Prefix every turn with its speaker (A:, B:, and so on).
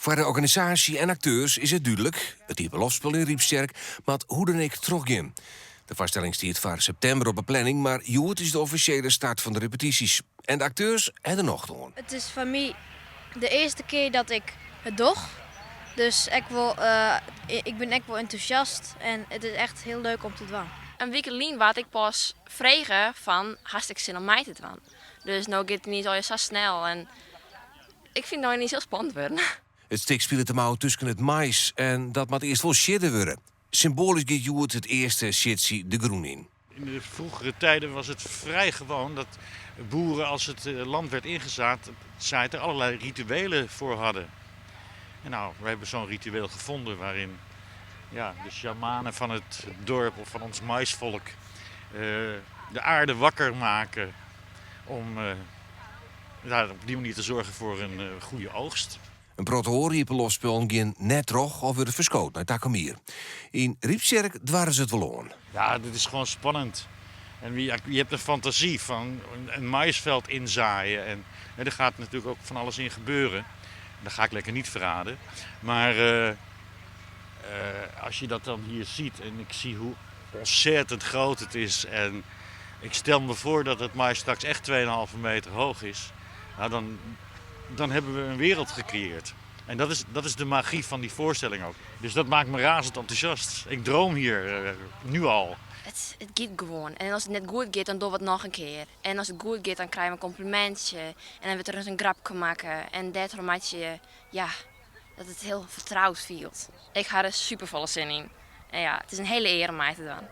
A: Foar de organisaasje en akteurs is it dúdlik, it iepenloftspul yn Ryptsjerk moat hoe dan ek trochgean. De foarstelling stiet foar septimber op 'e planning, mar hjoed is de offisjele start fan de repetysjes. En de akteurs ha der nocht oan.
B: It is foar my de earste kear dat ik it doch, dus ek wol, ik bin ek wol entûsjast en it is echt hiel leuk om te dwaan.
C: In wike lyn waard ik pas frege fan hast ek sin om mei te dwaan. Dus no giet it yniens allegear sa snel en ik fyn it no yniens hiel spannend wurden.
A: It stik spilet him ôf tusken it mais en dat moat earst wol siedde wurde. Symboalysk giet hjoed it earste siedsje de grûn yn.
D: In de vroegere tijden was het vrij gewoon dat boeren als het eh, land werd ingezaad, zaaid er allerlei rituelen voor hadden. En nou, we hebben zo'n ritueel gevonden waarin ja, de shamanen van het dorp of van ons maisvolk eh, de aarde wakker maken om eh, ja, op die manier te zorgen voor een goede oogst.
A: In protte oare iepenloftspullen gean net troch of wurde ferskood nei takom jier. Yn Ryptsjerk doare se it wol oan.
D: Ja, dit is gewoon spannend. En je, je hebt een fantasie van een maisveld inzaaien. En, en er gaat natuurlijk ook van alles in gebeuren. Dat ga ik lekker niet verraden. Maar uh, uh, als je dat dan hier ziet en ik zie hoe ontzettend groot het is. En ik stel me voor dat het mais straks echt 2,5 meter hoog is. Nou, dan, dan hebben we een wereld gecreëerd. En dat is, dat is de magie van die voorstelling ook. Dus dat maakt me razend enthousiast. Ik droom hier uh, nu al.
C: It, it giet gewoan. En as it net goed giet, dan dogge we it noch in kear. En as it goed giet, dan krije we in komplimintsje. En dan wurdt der ris in grapke makke. En dêrtroch meitsje je, ja, dat it hiel fertroud fielt. Ik ha der super folle sin yn. En ja, it is in hiele ear om mei te dwaan.